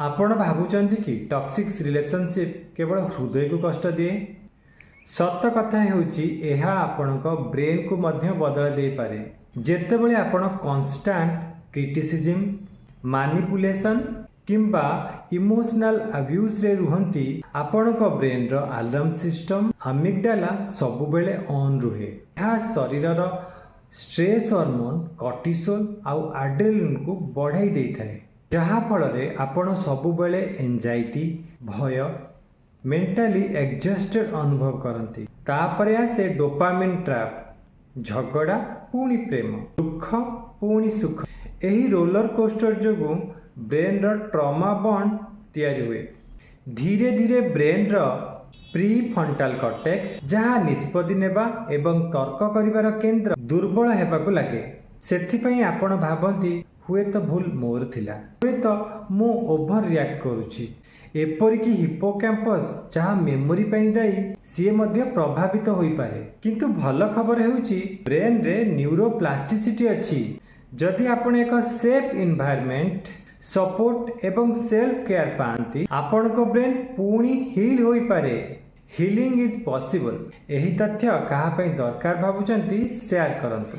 ଆପଣ ଭାବୁଛନ୍ତି କି ଟକ୍ସିକ୍ ରିଲେସନସିପ୍ କେବଳ ହୃଦୟକୁ କଷ୍ଟ ଦିଏ? ସତ କଥା ହେଉଛି, ଏହା ଆପଣଙ୍କ ବ୍ରେନ୍କୁ ମଧ୍ୟ ବଦଳାଇ ଦେଇପାରେ। ଯେତେବେଳେ ଆପଣ କନଷ୍ଟାଣ୍ଟ କ୍ରିଟିସିଜିମ୍, ମାନିପୁଲେସନ୍ କିମ୍ବା ଇମୋସନାଲ ଆବ୍ୟୁଜରେ ରୁହନ୍ତି, ଆପଣଙ୍କ ବ୍ରେନ୍ର ଆଲାର୍ମ ସିଷ୍ଟମ ଆମିଗଡାଲା ସବୁବେଳେ ଅନ୍ ରୁହେ। ଏହା ଶରୀରର ଷ୍ଟ୍ରେସ୍ ହରମୋନ୍ କର୍ଟିସୋଲ ଆଉ ଆଡ୍ରେନାଲିନ୍କୁ ବଢ଼ାଇ ଦେଇଥାଏ, ଯାହାଫଳରେ ଆପଣ ସବୁବେଳେ ଏଞ୍ଜାଇଟି, ଭୟ, ମେଣ୍ଟାଲି ଏକ୍ଜଷ୍ଟେଡ୍ ଅନୁଭବ କରନ୍ତି। ତାପରେ ଆସେ ଡୋପାମିନ୍ ଟ୍ରାପ୍। ଝଗଡ଼ା, ପୁଣି ପ୍ରେମ, ଦୁଃଖ, ପୁଣି ସୁଖ। ଏହି ରୋଲର କୋଷ୍ଟର ଯୋଗୁଁ ବ୍ରେନ୍ର ଟ୍ରମା ବଣ୍ଡ ତିଆରି ହୁଏ। ଧୀରେ ଧୀରେ ବ୍ରେନ୍ର ପ୍ରି ଫ୍ରଣ୍ଟାଲ କର୍ଟେକ୍ସ, ଯାହା ନିଷ୍ପତ୍ତି ନେବା ଏବଂ ତର୍କ କରିବାର କେନ୍ଦ୍ର, ଦୁର୍ବଳ ହେବାକୁ ଲାଗେ। ସେଥିପାଇଁ ଆପଣ ଭାବନ୍ତି, ହୁଏତ ଭୁଲ ମୋର ଥିଲା, ହୁଏତ ମୁଁ ଓଭର ରିଆକ୍ଟ କରୁଛି। ଏପରିକି ହିପୋକ୍ୟାମ୍ପସ୍, ଯାହା ମେମୋରି ପାଇଁ ଦାୟୀ, ସିଏ ମଧ୍ୟ ପ୍ରଭାବିତ ହୋଇପାରେ। କିନ୍ତୁ ଭଲ ଖବର ହେଉଛି, ବ୍ରେନ୍ରେ ନ୍ୟୁରୋପ୍ଲାଷ୍ଟିସିଟି ଅଛି। ଯଦି ଆପଣ ଏକ ସେଫ୍ ଏନଭାୟରମେଣ୍ଟ, ସପୋର୍ଟ ଏବଂ ସେଲ୍ଫ କେୟାର ପାଆନ୍ତି, ଆପଣଙ୍କ ବ୍ରେନ୍ ପୁଣି ହିଲ୍ ହୋଇପାରେ। Healing is possible. ଏହି ତଥ୍ୟ କାହା ପାଇଁ ଦରକାର ଭାବୁଛନ୍ତି, ସେୟାର କରନ୍ତୁ।